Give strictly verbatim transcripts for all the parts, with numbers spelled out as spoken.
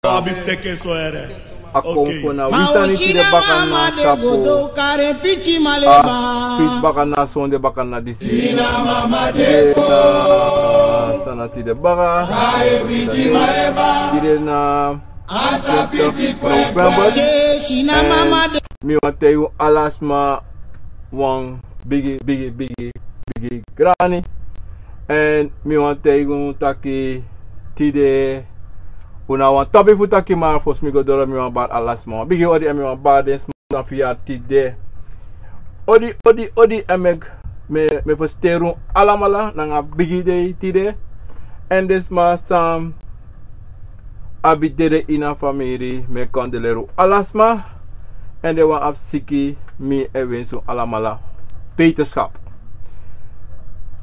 A kon fo na wi sani tide baka na tapu. A fiti baka na sonde baka na disi. Tide na sana tide baka. Tide na November. Mi wani taigi un ala sma wan bigi, bigi, bigi, bigi grani. Èn mi wani taigi un taki tide un na wan topi fu taki, ma fosi mi go doro mi wani bari ala sma wan bigi odi èn mi wani bari den sma san fu yari tide. Odi, odi, odi èn mi e, mi e, mi e fersiteri un alamala nanga bigi dei tide. Èn den sma san abi dede ini a famiri, mi e kondoleri un ala sma. Èn den wan abi siki, mi e wensi un alamala beterschap.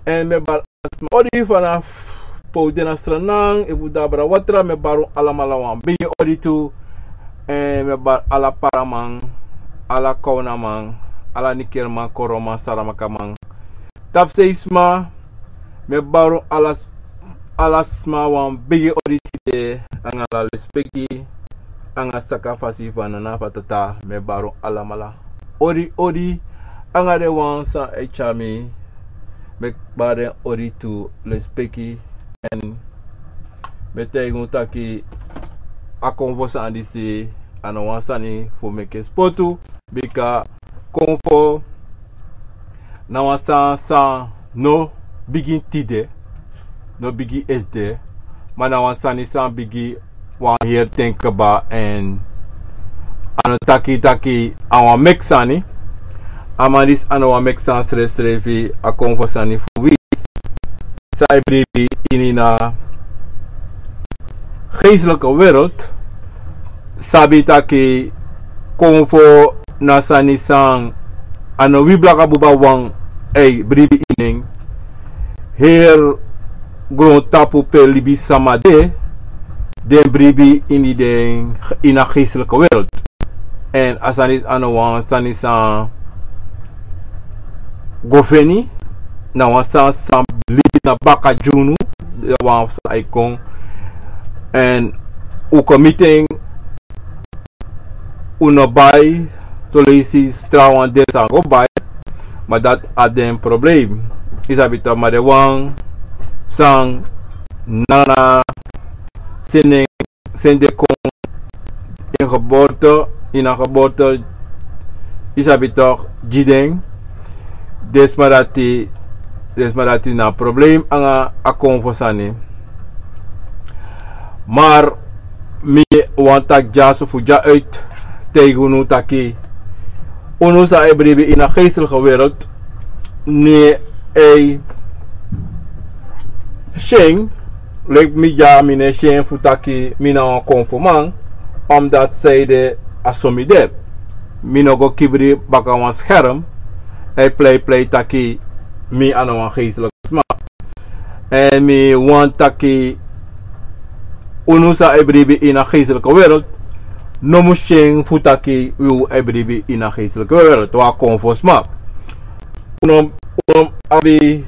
Èn mi e bari ala sma odi fanafu pe un de na Sranan, efu un de na Brawatra, mi e bari un alamala wan bigi odi tu. Èn mi e bari ala Paraman, ala Kawnaman, ala Nikerman, Koroman, Saramakaman. Tapu sei sma, mi e bari un ala, ala sma wan bigi odi tide, nanga ala lespeki, nanga saka fasi fu a nana fu a tata, mi e bari un alamala odi, odi, nanga den wan san e tyari mi, mi e bari den odi tu, lespeki, èn mi e taigi un taki a konfo sani disi, a no wan sani fu meke spotu, bika konfo na wan sani san no bigin tide, no bigin esde, ma na wan sani san bigin wan heri ten kaba, èn a no taki taki a wan meki sani. A man disi a no wan meki sani srefsrefi, a konfo sani fu wi san e bribi ini a geestelijke wereld, sabi taki konfo na sani san a no wi blaka buba wan e bribi ini en. Heri grontapu pe libisma de, den bribi ini den, ini a geestelijke wereld. Èn a sani a no wan sani san go feni, na wan sani san libi na baka gi unu, wan san e kon. Èn un kon miti en, un no bai, son leisi trawan de san go bai, ma dati a den problem. Yu sabi tok, ma den wan san nana seni en, seni den kon ini geboorte, ini a geboorte, yu sabi tok, gi den, den sma dati, den sma dati na problem nanga a konfo sani. Maar mi wani taki dyaso fu dya uit, taigi unu taki unu san e bribi ini a geestelijke wereld, no e si en, leki mi dya, mi no e si en fu taki mi na wan konfoman, omdat sanede a so mi de. Mi no go kibri baka wan scherm, e pleiplei taki mi a no wan geestelijke sma. Èn mi wani taki unu san e bribi ini a geestelijke wereld, no mus si en fu taki wi e bribi ini a geestelijke wereld, wan konfo sma. Un no, un no abi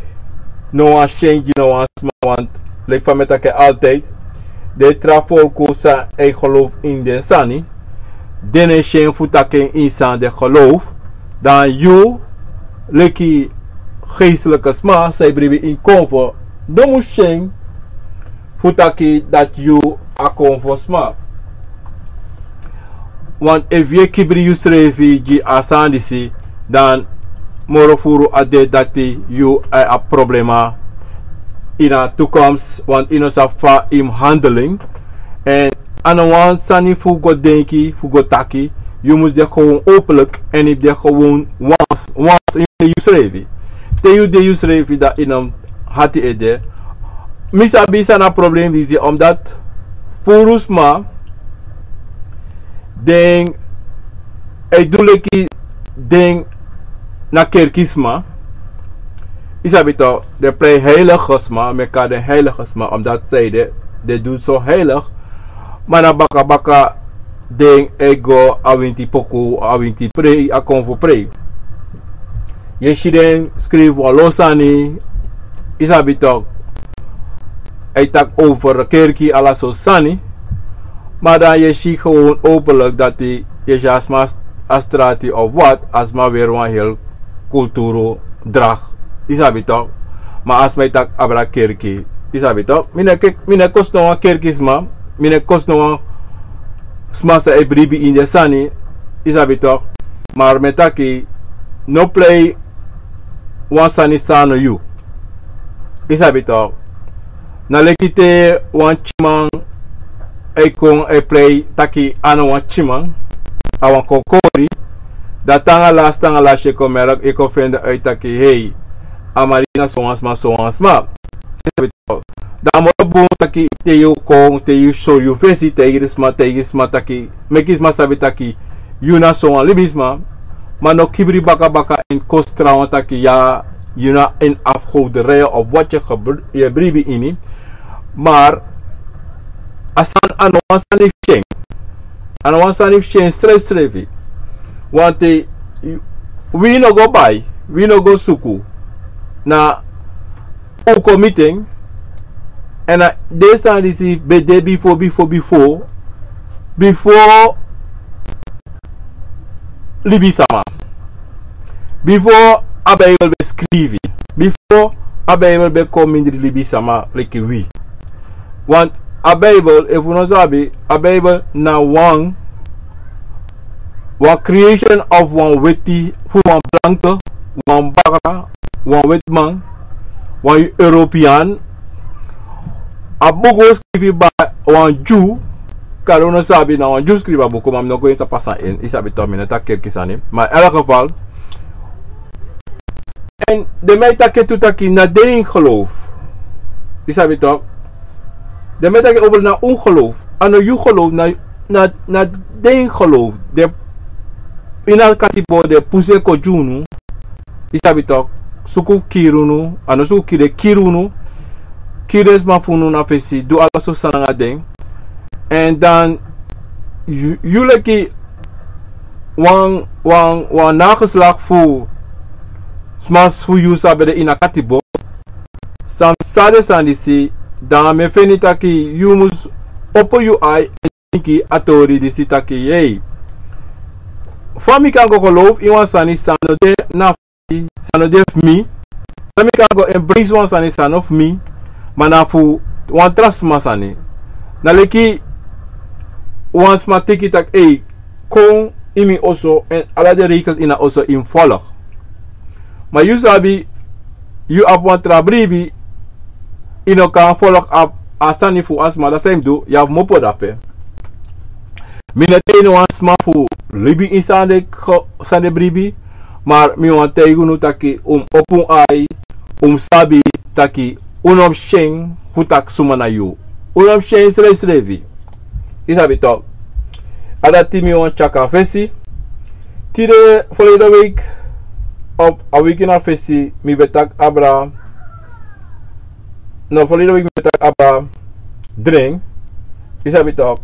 no wan si en gi no wan sma, want leki fa mi e taki altijd, den tra folku san e geloof ini den sani, den no e si en fu taki en ini san den geloof, dan yu leki geestelijke sma san e bribi ini konfo, no mus si en fu taki dati yu a konfo sma. Want efu yu e kibri yusrefi gi a sani disi, dan moro furu a de dati yu e abi problema ini a toekomst, want yu no sabi fa yu mus handel en. Èn a no wan sani fu go denki, fu go taki, yu mus de gewoon openlijk èn yu de gewoon wans, wans yu de yusrefi. Te yu de yusrefi, dan yu no mus hati ede. Mi sabi san na problem disi, omdat furu sma den e du leki den na kerki sma. Yu sabi tok, den prei heilige sma, mi e kari den heilige sma, omdat sanede den du so heilig. Ma na bakabaka den e go a winti poku, a winti prei, a konfo prei. Yu e si den skrifi wan lo sani, yu sabi tok, e taki over kerki, ala sortu sani. Maar dan yu e si gewoon openlijk dati yu e si a sma a strati of wat, a sma weri wan heri kulturu drag. Yu sabi toch? Maar a sma e taki abra kerki. Yu sabi toch? Mi no e kek, mi no e kosi no wan kerki sma. Mi no e kosi no wan sma san e bribi ini den sani. Yu sabi toch? Maar mi e taki no prei wan sani san a no yu. Yu sabi toch? Na leki te wan tyiman e kon e prei taki a no wan tyiman, a wan kokori. Dan te nanga lasi, te nanga lasi yu e kon merk, yu e kon fende uit taki hei, a man disi na sowan sma, sowan sma. Yu sabi toch? Dan a moro bun taki te yu kon, te yu sori yu fesi, taigi den sma, taigi sma taki, meki sma sabi taki yu na sowan libisma. Maar no kibri baka baka èn kosi trawan taki ya, yu na ini afgoderij of wat yu e bribi ini. Maar a sani a no wan sani fu syen. A no wan sani fu syen srefsrefi. Want wi no go bai, wi no go suku na un kon miti en. Èn a den sani disi ben de bifo, bifo, bifo, bifo libisama. Bifo a Bijbel ben skrifi. Bifo a Bijbel ben kon mindri libisama leki wi. Want a Bijbel, efu un no sabi, a Bijbel na wan, wan creation of wan weti, fu wan blanke, wan bakra, wan wetiman, wan European. A buku skrifi bai wan Dyu, kari un no sabi na wan Dyu skrifi a buku, ma mi no go ini tapu a sani, yu sabi toch, mi no e taki kerki sani. Maar in elk geval, èn den man e taki tu taki na den geloof. Yu sabi toch? Den man e taki over na un geloof. A no yu geloof, na, na, na den geloof. Den ini a katibo den pusu kon gi unu. Yu sabi toch? Suku kiri unu, a no suku kiri, kiri unu. Kiri den sma fu unu na fesi, du ala sortu sani nanga den. Èn dan yu, yu leki wan, wan, wan nageslakt fu sma fu yu san ben de ini a katibo. San sa den sani disi, dan mi e feni taki yu mus opo yu ai èn denki a tori disi taki, hei, fa mi kan go geloof ini wan sani san no de na san no de fu mi, san mi kan go embrace wan sani san no fu mi, ma na fu wan tra sma sani. Na leki wan sma teki taki, hei, kon ini mi oso, èn ala den regels ini a oso yu mus folg. Ma yu sabi, yu abi wan tra bribi, yu no kan folg a, a sani fu a sma, dan san yu mus du, yu abi mus opo drape. Mi no e taigi no wan sma fu libi ini san den, san den bribi, maar mi wani taigi unu taki un mus opo un ai, un mus sabi taki un no mus syen fu taki suma na yu. Un no mus syen srefsrefi. Yu sabi toch. A dati mi wani tyari kon na fesi. Tide, verleden week, of a wiki na fesi, mi ben taki abra No, verleden week mi ben taki abra dring. Yu sabi toch.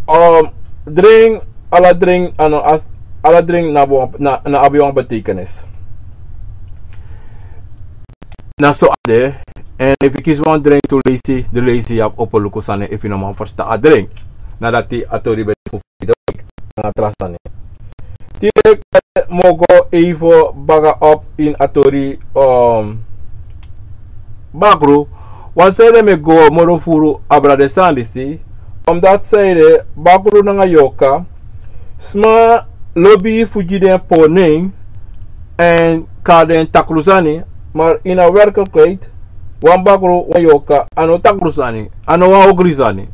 Um, dring, ala dring, a no, as, ala dring na, na, na abi wan betekenis. Na so a de, èn efu yu kisi wan dring tu leisi, di leisi yu abi opo luku sani efu yu no man ferstan a dring. Na dati a tori ben fu verleden week. Na tra sani. Tide mi o go even baka op ini a tori, um, bakru. Wan sani mi e go moro furu abra den sani disi. Omdat sani de bakru nanga yorka, sma lobi fu gi den pori nen èn kari den takru sani, maar in a werkelijkheid, wan bakru, wan yorka, a no takru sani, a no wan ogri sani.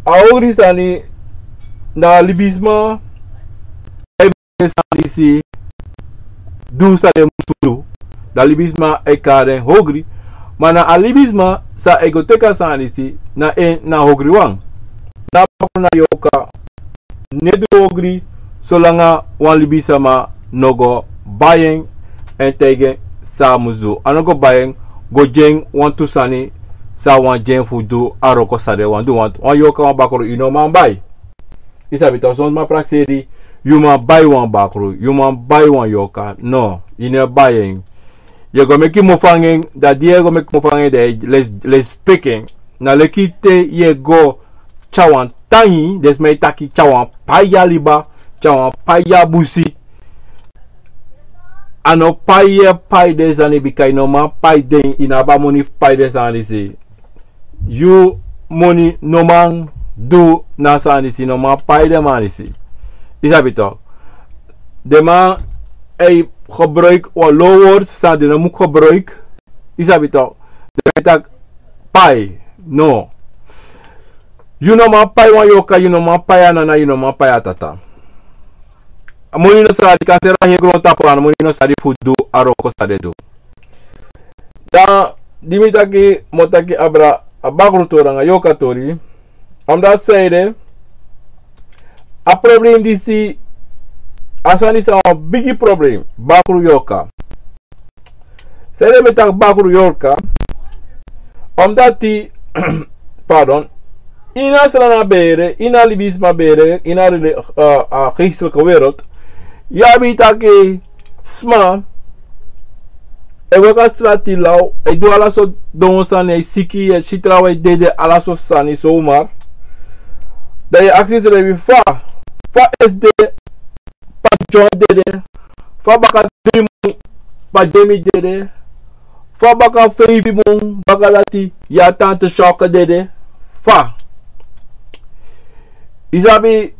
A ogri sani na libisma e meki sani disi du san den musu du. Dan libisma e kari den ogri. Ma na a libisma san e go teki a sani disi, na en na a ogriwan. Na bakru, na yorka, no e du ogri solanga wan libisma no go bai en èn taigi en san a musu du. A no go bai en go gi en wantu sani san a wani gi en fu du a wroko san den wani du. Wan, wan yorka, wan bakru, yu no man bai. Yu sabi toch, son sma prakseri, yu man bai wan bakru, yu man bai wan yorka. No, yu no e bai en. Yu e go meki mofu nanga en, dan di yu e go meki mofu nanga en, dan yu e lespeki en. Na leki te yu e go tyari wan tangi, den sma e taki tyari wan pai a liba, tyari wan pai a busi. A no pai yu e pai den sani, bika yu no man pai den, yu no abi a moni fu pai den sani disi. Yu moni no man du na sani disi, yu no man pai den man disi. Yu sabi tok. Den man e gebruik wan low word san den no mu gebruik. Yu sabi tok. Den e taki pai. No. Yu no man pai wan yoka, yu no man pai a nana, yu no man pai a tata. A moni no sari, kan seri a heri grontapu, a moni no sari fu du a wroko san den du. Dan di mi taki, mi o taki abra a bakru tori nanga yoka tori. Omdat sanede, a problem disi, a sani san wan bigi problem, bakru yoka. Sanede mi taki bakru yoka, omdat, pardon, ini a Sranan bere, ini a libisma bere, ini a reli-, eh, a geestelijke wereld, yu abi taki sma e waka strati law, e du ala sortu dongo sani, e siki, e si trawan e dede, ala sortu sani zomaar. Dan yu e aksi yusrefi fa, fa esi de, pa John dede, fa baka dri mun, pa Demi dede, fa baka feifi mun, baka dati, ya tante Shock dede, fa. Yu sabi,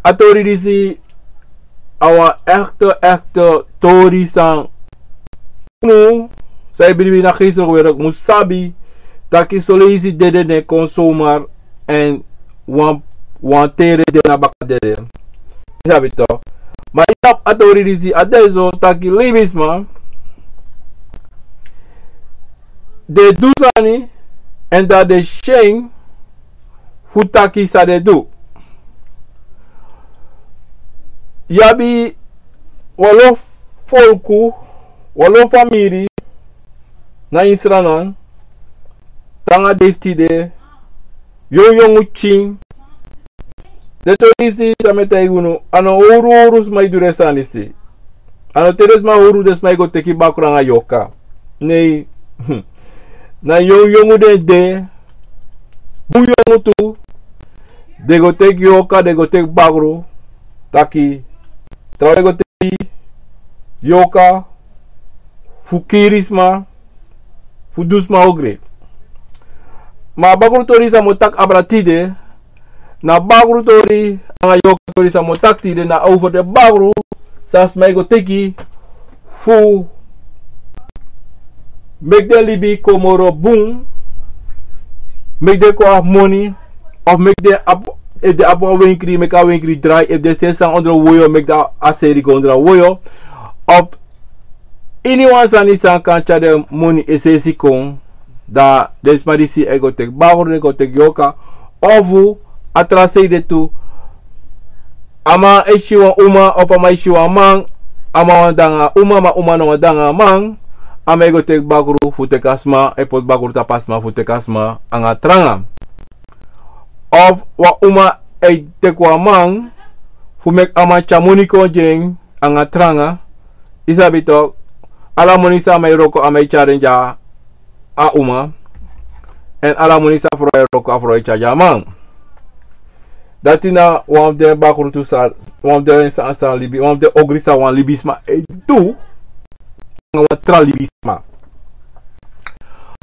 a tori disi, a wan echte, echte tori san unu, san e bribi na geestelijke wereld, mu sabi, taki son leisi dede no e kon zomaar, èn wan, wan tere de na baka dede. Yu sabi tok. Ma yu abi a tori disi, a de so taki libisma, den du sani, èn dan den syen fu taki san den du. Yu abi wan lo folku, wan lo famiri, na ini Sranan, te nanga den fu tide, yongu yongu pikin. Den tori disi san mi e taigi unu, a no owru owru sma e du den sani disi. A no te den sma owru den sma e go teki bakru nanga yoka. Nei. Na yongu yongu den de, bun yongu tu, den go teki yoka, den go teki bakru, taki, trawan e go teki yoka, fu kiri sma, fu du sma ogri. Ma a bakru tori san mi o taki abra tide, na bakru tori, nanga yoka tori san mi o taki tide, na over den bakru, san sma e go teki, fu meki den libi kon moro bun, meki den kon abi moni, of meki den abi, efu den abi wan wenkri, meki a wenkri drai, efu den seri sani ondro woyo, meki den a seri go ondro woyo, of iniwan sani san kan tyari den moni es'esi kon, dan den sma disi e go teki bakru, den go teki yoka, ofu a tra sei de tu, a man e si wan uma, ofu a man e si wan man, a man wani de nanga uma, ma uma no wani de nanga a man, a man e go teki bakru fu teki a sma, e poti bakru tapu a sma fu teki a sma nanga tranga. Ofu wan uma e teki wan man, fu meki a man tyari moni kon gi en nanga tranga, yu sabi tok, ala moni san a man e wroko, a man e tyari en gi a uma, èn ala moni san a frow e wroko, a frow e tyari gi a man. Dati na wan fu den bakru tu san, wan fu den sani san libi, wan fu den ogri san wan libisma e du nanga wan tra libisma.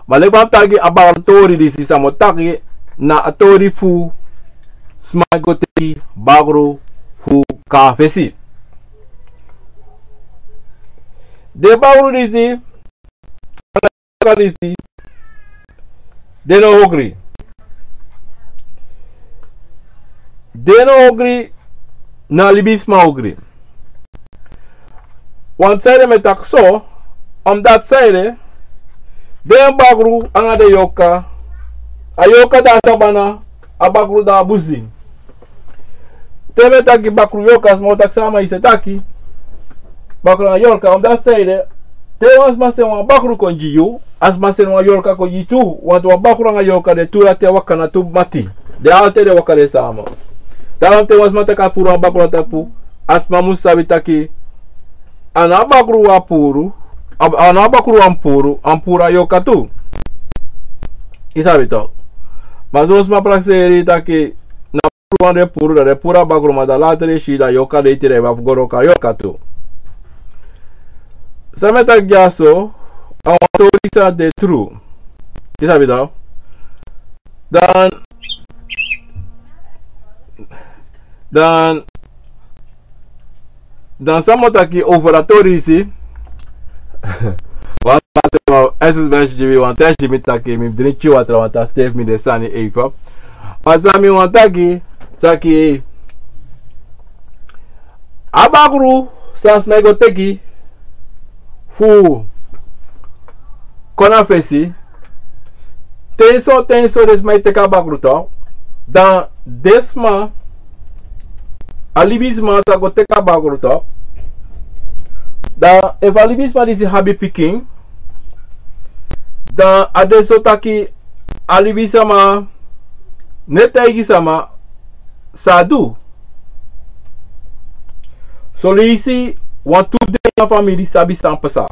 Ma leki fa mi taki, a bakru tori disi san mi o taki, na a tori fu sma go teki bakru fu kon na fesi. Den bakru disi, disi, den no ogri. Den no ogri, na libisma ogri. Want sanede mi e taki so, omdat sanede, den bakru nanga den yoka, a yoka de a sabana, a bakru de a busi. Te mi e taki bakru yoka, sma o taki sama yu sa taki. Bakru nanga yoka, omdat sanede, te wan sma seni wan bakru kon gi yu, a sma seni wan yoka kon gi yu tu, want wan bakru nanga yoka den tu dati e waka na tu mati. Den altijd e waka den sama. Daarom te wan sma taki a puru wan bakru na tapu, a sma mu sabi taki, a no a bakru a puru, a, a no a bakru a mu puru, a mu puru a yoka tu. Yu sabi tok. Ma son sma prakseri taki na bakru wan den puru, dan den puru a bakru, ma dan later den si dan yorka den iti, dan yu abi fu go yorka, yorka tu. San mi e taki dyaso, a wan tori san de tru. Yu sabi dan? Dan, dan, dan san mi o taki over a tori disi. Wan S S B S gi mi, wan test gi mi taki mi drinki watra, wan ta stefi mi den sani even. Ma san mi wani taki, taki a bakru san sma e go teki fu kon na fesi, ten so, ten so den sma e teki a bakru tu. Dan den sma, a libisma sa go teki a bakru tu. Dan efu a libisma disi abi pikin, dan a de so taki a libisma no e taigi sama san a du. Son leisi wantu den na famiri sabi san pasa.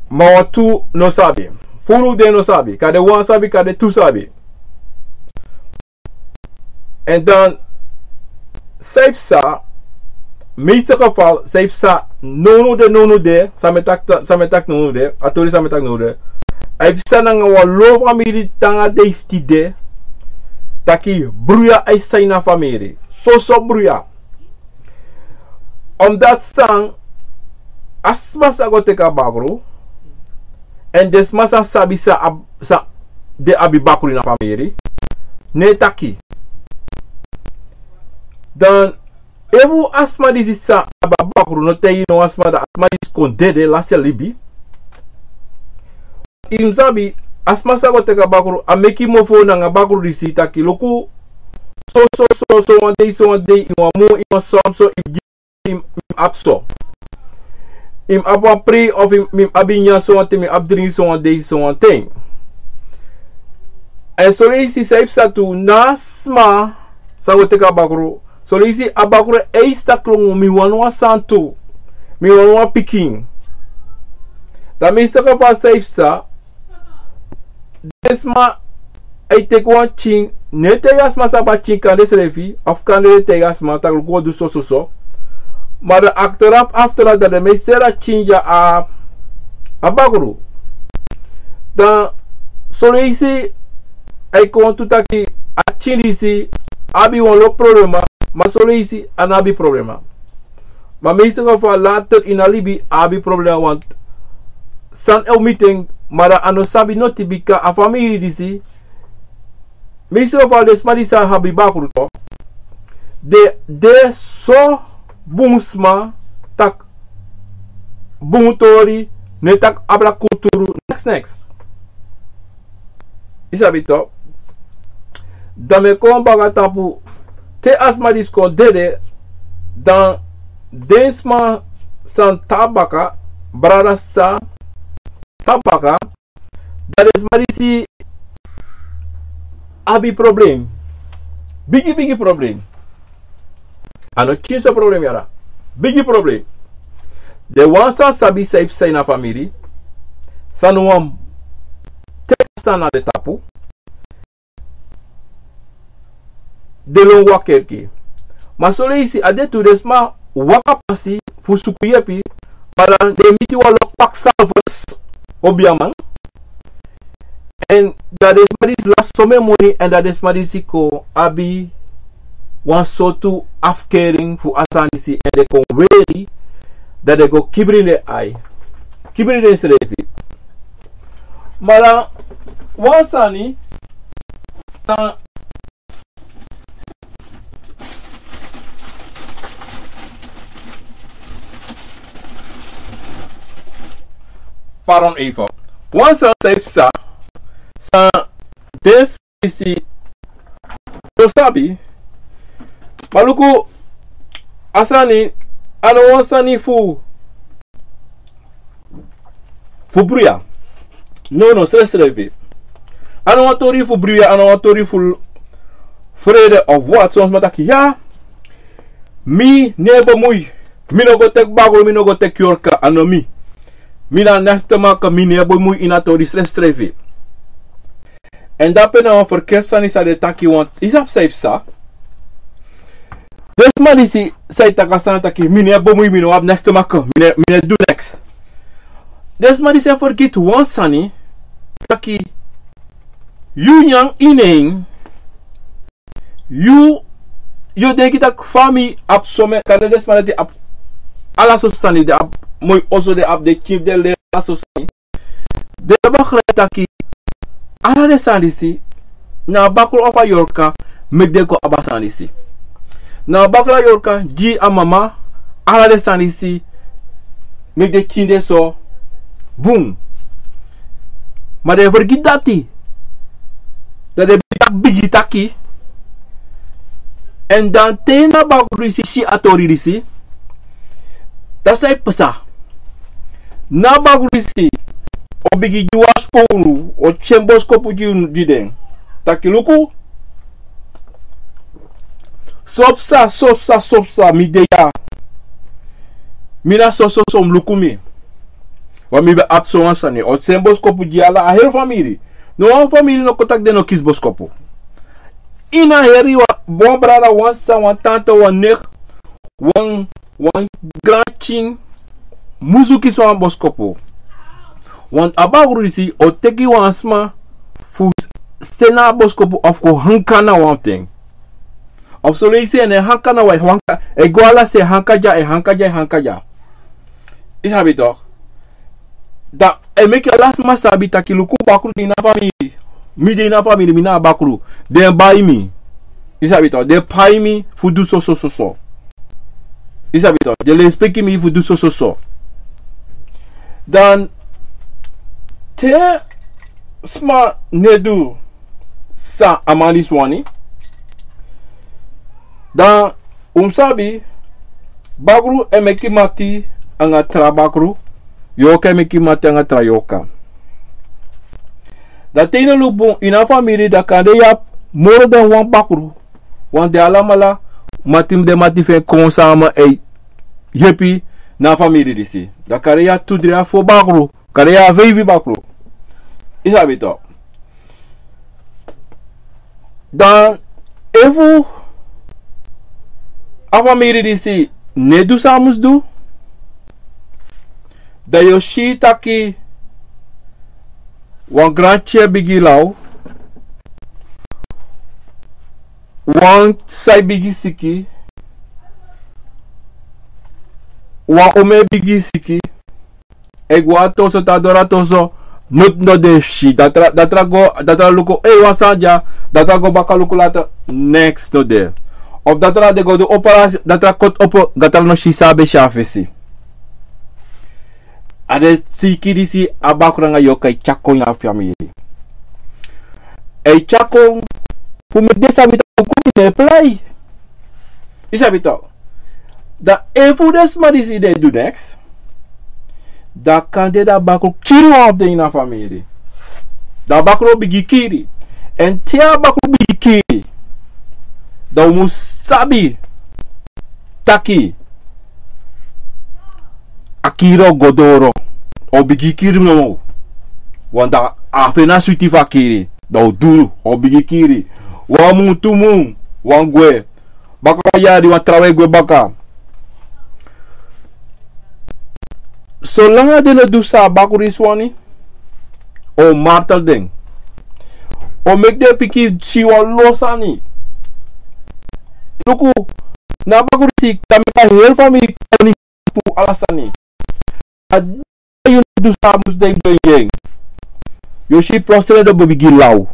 Ma wantu no sabi. Furu den no sabi. Kande wan sabi, kande tu sabi. En dan, san e psa, meeste geval, san e psa nownow de, nownow de, san mi e taki, san mi e taki nownow de, a tori san mi e taki nownow de. A e psa nanga wan lo famiri te nanga dei fu tide, taki bruya e psa ini a famiri. Soso bruya. Omdat san, a sma sa go teki a bakru, en den sma sa sabi san a, san den abi bakru ini a famiri, no e taki. Dan efu a sma disi san abi a bakru no taigi no wan sma, dan a sma disi kon dede, lasi en libi. Yu mus sabi, a sma sa go teki a bakru, a meki mofo nanga bakru disi taki luku, so, so, so, so wan dei, so wan dei, yu wan mu, yu wan so, so, yu mus gi, yu mus, yu mus abi so. Yu mus abi wan pri, of yu mus, yu mus abi nyan so wan ten, yu mus abi dringi so wan dei, so wan ten. En son leisi san e psa tu, na a sma sa go teki a bakru, son leisi a bakru e eksi taki lon, mi wani wan sani tu, mi wani wan pikin. Dan meeste geval san e psa, den sma e teki wan pikin, no e taigi a sma san abi a pikin, kande srefi, of kande den taigi a sma taki luku, wi o du so, so, so. Ma dan achteraf, achteraf, dan den meki seri a pikin dya a, a bakru. Dan son leisi a e kon tu taki a pikin disi abi wan lo problema, ma son leisi a no abi problema. Ma meeste geval later ini a libi a abi problema, want san e miti en, ma dan a no sabi noti, bika a famiri disi, meeste geval den sma disi sa abi bakru tu, den de so bun sma, taki bun tori, no e taki abra kulturu, neks, neks. Yu sabi tu. Dan mi e kon baka tapu, te a sma disi kon dede, dan den sma san tan baka, brada, sisa, tan baka, dan den sma disi abi problem. Bigi, bigi problem. A no pikinso problem yara. Bigi problem. Den wan san sabi san e psa ini a famiri, san no wani teki sani na den tapu, den lon go a kerki. Ma son leisi a de tu, den sma waka pasi fu suku yepi, ma dan den miti wan lo kwakzalvers, obiaman. En dan den sma disi lasi somen moni, en dan den sma disi kon abi wan sortu afkering fu a sani disi, en den kon weri, dan den go kibri den ai, kibri densrefi. Ma dan wan sani san, pardon even. Wan sani san e psa, san den sma disi no sabi. Ma luku, a sani, a no wan sani fu, fu bruya. No, no, srefsrefi. A no wan tori fu bruya, a no wan tori fu vrede of wat. Son sma taki, ya, mi no e bemui. Mi no go teki bakru, mi no go teki yorka, a no mi. Mi na neste maka, mi no e bemui ini a tori srefsrefi. Èn dape na wan ferkeri sani san den taki, want yu sabi san yu psa. Den sma disi san e taki a sani taki mi no e bemui, mi no abi neks te maki, mi no e, mi no e du neks. Den sma disi e fergiti wan sani taki yu nyan ini en, yu, yu o denki taki fa mi abi somen, kande den sma dati abi ala sortu sani, den abi moi oso, den abi den pikin fu den leri, ala sortu sani. Den no e begrijp taki ala den sani disi na a bakru of a yorka meki den kon abi a sani disi. Na a bakru, a yorka gi a mama ala den sani disi meki den pikin de so bun. Ma den e fergiti dati. Dan den bigin taki, bigin taki. Èn dan te na a bakru disi si a tori disi, dan san e pasa? Na a bakru disi o bigin gi wan skownu, o tyari boskopu gi unu, gi den. Taki luku, so psa, so psa, so psa, mi de ya. Mi na so so so, un luku mi. Wan mi ben abi so wan sani, o seni boskopu gi ala, a heri famiri. No wan famiri no kon taki den no kisi boskopu. Ini a heri, wan, wan brada, wan sisa, wan tante, wan nek, wan, wan granpikin musu kisi wan boskopu. Want a bakru disi o teki wan sma fu seni na a boskopu of kon hanka na wan ten. Of son leisi en e hanka na wan, e hanka, e go ala se, e hanka dya, e hanka dya, e hanka dya. Yu sabi tok. Dan e meki ala sma sabi taki luku, bakru de ini a famiri. Mi de ini a famiri, mi na a bakru. Den e bai mi. Yu sabi tok, den e pai mi fu du so so so so. Yu sabi tok, den e lesipeki mi fu du so so so. Dan te sma no e du san a man disi wani, dan un mus sabi, bakru e meki mati anga tra bakru, yorka e meki mati anga tra yorka. Dan te yu no luku bun ini a famiri, dan kande yu abi moro dan wan bakru. Want den alamala mati, den mati fu en kon sama e yepi na a famiri disi. Dan kande yu abi tu, dri, a fo bakru, kande yu abi feifi bakru. Yu sabi tok. Dan efu a famiri disi no e du san a mus du, dan yu o si taki wan granpikin e bigin law, wan sisa e bigin siki, wan uman e bigin siki. E go a toso, te a doro a toso, noti no de. Si, datra, datra go, datra luku, ei, wan sani dya, datra go baka luku later, neks no de. Of datra de go du operasi, datra koti opo, datra no si san a ben si a fesi. A den siki disi, a bakru anga yorka e tyari kon ini a famiri. E tyari kon fu meki den sabi taki luku, mi no e plai. Yu sabi tok. Dan efu den sma disi no e du neks, dan kande dan a bakru kiri wan fu den ini a famiri. Dan a bakru o bigin kiri. Èn te a bakru bigin kiri, dan un mus sabi taki a kiri o go doro. O bigin kiri nomo. Want dan a feni a switi fu a kiri. Dan o duru, o bigin kiri. Wan mun, tu mun, wan gwe. Baka wan yari, wan trawan e gwe baka. Solanga den no du san a bakru disi wani, o martel den. O meki den pikin si wan lo sani. Luku, na a bakru disi kan meki a heri famiri koni fu ala sani. A yu no du san a mus du, yu mus du en. Yu o si plotseling den o bigin law.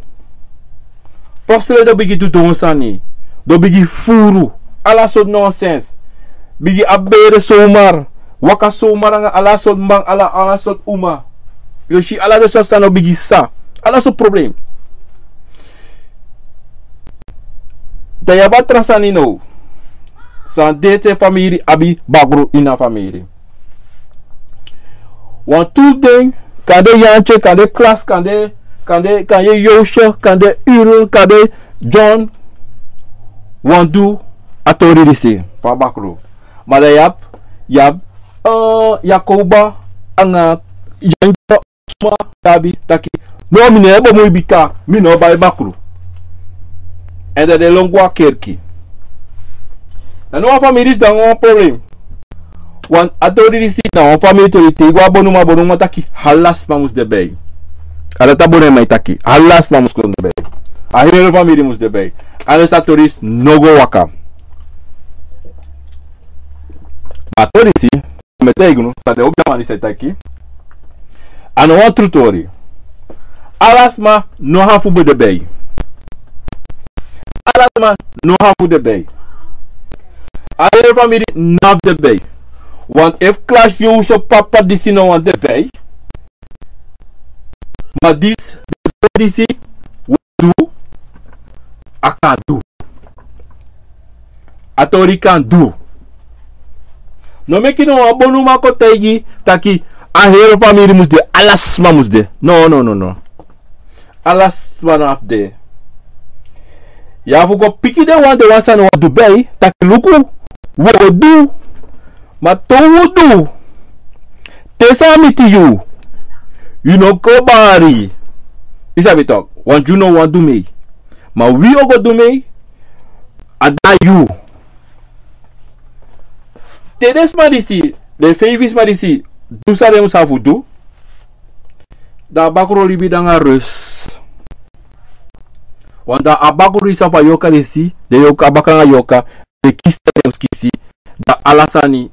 Plotseling den o bigin du don sani. Den o bigin furu. Ala sortu nonsens. Bigin abi bere somar. Waka somar anga ala sortu man, ala, ala sortu uma. Yu o si ala den sortu sani o bigin sa. Ala sortu problem. Dan yu abi a tra sani now. San de te famiri abi bakru ini a famiri. Wantu den, kande Yantye, kande Klas, kande, kande, kande Yosye, kande Irul, kande John, wani du a tori disi fu a bakru. Ma dan yu abi, yu abi, eh, Yakoba anga Yantye, suma, yu abi taki No, mi no e bemui bika mi no o bai bakru. Èn dan den lon go a kerki. Dan no wan famiri disi de nanga wan problem. Wan a tori disi na wan famiri tori, te i go a bonuman, bonuman taki ala sma mus de bei. A dati a bonuman e taki ala sma mus kon de bei. A heri famiri mus de bei. A den sa tori disi no go waka. Ma a tori disi, mi e taigi unu san den obiaman disi e taki. A no wan tru tori. Ala sma no abi fu de bei. Ala sma no abi fu de bei. A heri famiri no abi de bei. Want efu klasi yu so papa disi no wani de bei, ma disi, disi, du, a kan du. A tori kan du. No meki no wan bonuman kon taigi taki a heri famiri mus de, ala sma mus de. No, no, no, no. Ala sma no abi de. Yu abi fu go piki den wan, den wan san no wani du bei, taki luku, wi o du. Ma te un du, te san miti yu, yu no kon bari. I sabi tok, want yu no wani du mei. Ma wi o go du mei, a de na yu. Te den sma disi, den feifi sma disi, du san den mus abi fu du, dan a bakru o libi nanga rust. Want dan a bakru disi fu a yorka disi, den yorka, a bakru nanga yorka, den kisi san den mus kisi, dan ala sani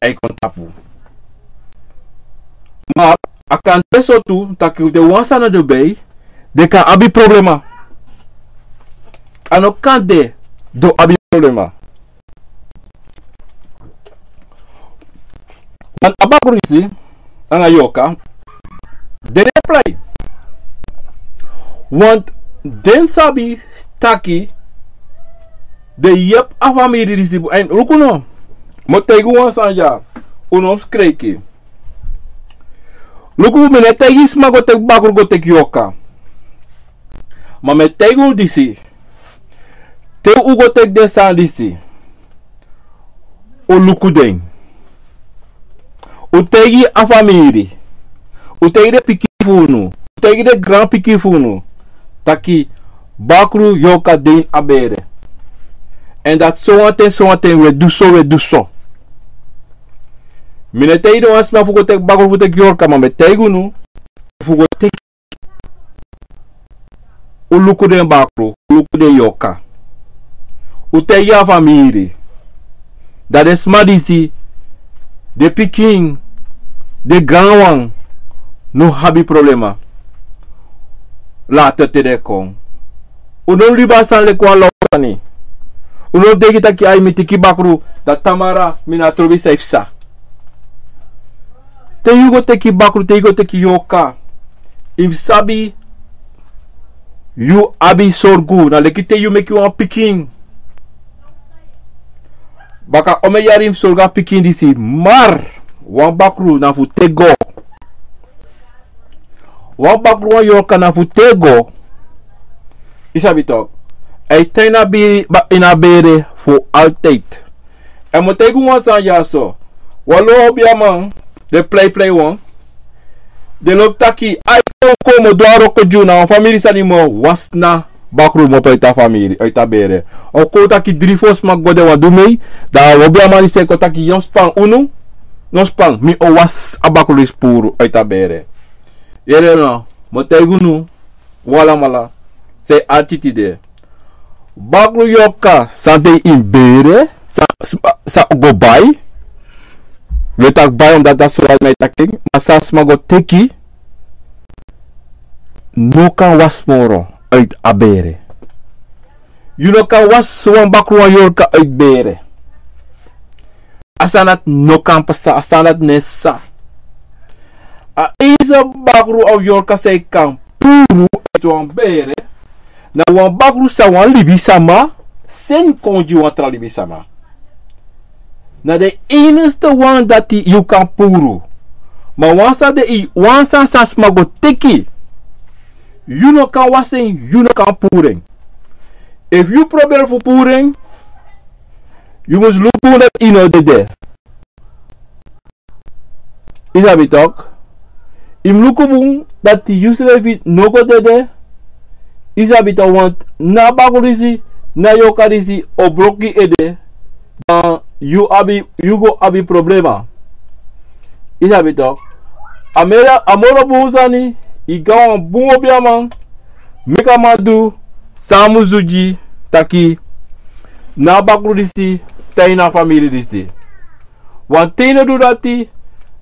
e kon tapu. Ma a kan de so tu taki den wan san no de bei, den kan abi problema. A no kan de, den o abi problema. Want a bakru disi nanga yorka, den no e prei. Want den sabi taki den yepi a famiri disi bun. Èn luku no, mi o taigi un wan sani ya, un no mus kraiki. Luku, mi no e taigi sma go teki bakru go teki yorka. Ma mi e taigi un disi. Te un go teki den sani disi, un luku den. Un taigi a famiri. Un taigi den pikin fu unu. Un taigi den granpikin fu unu. Taki bakru, yorka de ini a bere. Èn dati sowanten, sowanten wi e du so, wi e du so. Mi no e taigi den wan sma fu go teki bakru fu teki yorka, ma mi e taigi unu fu go teki. Un luku den bakru, un luku den yorka. Un taigi a famiri. Dan den sma disi, den pikin, den gaanwan, no abi problema. Later te den kon. Un no libi a sani leki wan law sani. Un no denki taki ai mi teki bakru, dan tamara mi na trobi san e psa. Te yu go teki bakru, te yu go teki yorka, yu mus sabi yu abi sorgu, na leki te yu meki wan pikin. Baka omeni yari yu mus sorgu a pikin disi, ma wan bakru na fu teki go. Wan bakru, wan yorka na fu teki go. I sabi tok. A e tan ini a bere fu altijd. Èn mi o taigi un wan sani ya so. Wan lo obiaman, den pleiplei wan, den lobi taki, ai, kon, kon, mi o du a wroko gi unu, na wan famiri sani, mi o wasi a bakru, mi o poti a famiri, uit a bere. O kon taki dri fo sma go de wan du mei, dan a obiaman disi e kon taki, yu no span unu, no span, mi o wasi a bakru disi puru uit a bere. Yere no, mi o taigi unu, un alamala, san e arki tide. Bakru, yorka san de ini bere, san, san, san go bai. Wi e taki bai omdat dati so wan mi e taki en, ma san sma go teki, no kan wasi moro uit a bere. Yu no kan wasi wan bakru, wan yorka uit bere. A sani dati no kan pasa, a sani dati no e psa. A enige bakru of yorka san yu kan puru uit wan bere, na wan bakru san wan libisama seni kon gi wan tra libisama. Na den enigste wan dati yu kan puru. Ma wan san de, wan san san sma go teki, yu no kan wasi en, yu no kan puru en. Efu yu proberi fu puru en, yu mus luku dati yu no dede. I sabi tok. yu mus luku bun dati yusrefi no go dede. Yu sabi tok, want na a bakru disi, na yoka disi o broko yu ede, dan yu abi, yu go abi problema. Yu sabi tok, a mera, a moro bun sani, yu go na wan bun obiaman, meki a man du san a mus du gi, taki na a bakru disi, tan ini a famiri disi. Want te yu no du dati,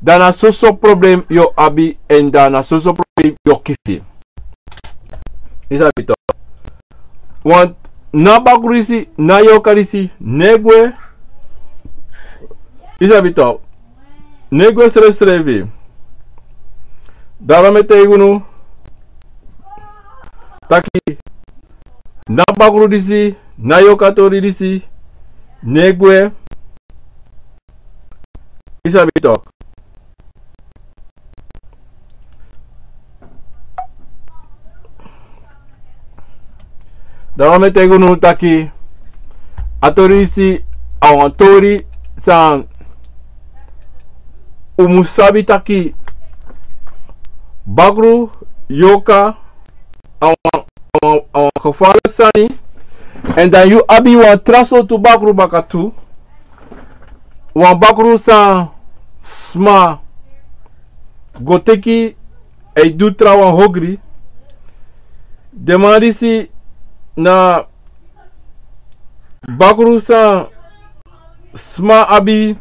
dan na soso problem yu o abi, èn dan na soso problem yu o kisi. Yu sabi tok. Want na a bakru disi, na a yoka disi, no e gwe. Yu sabi tok. No e gwe srefsrefi. Daarom mi e taigi unu taki na a bakru disi, na a yoka tori disi, no e gwe. Yu sabi tok. Daarom mi e taigi unu taki a tori disi a wan tori san un mus sabi taki bakru, yoka, a wan, a wan, a wan gevaarlijk sani. Èn dan yu abi wan tra sortu bakru baka tu. Wan bakru san sma go teki, a e du trawan ogri. Den man disi na bakru san sma abi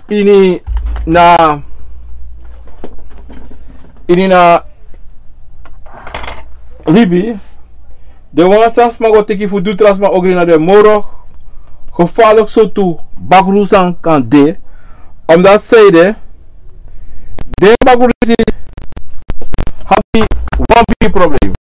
ini na, ini na libi. Den wan san sma go teki fu du tra sma ogri, na den moro gevaarlijk sortu bakru san kan de. Omdat zij de, den bakru disi abi wan bigi problem.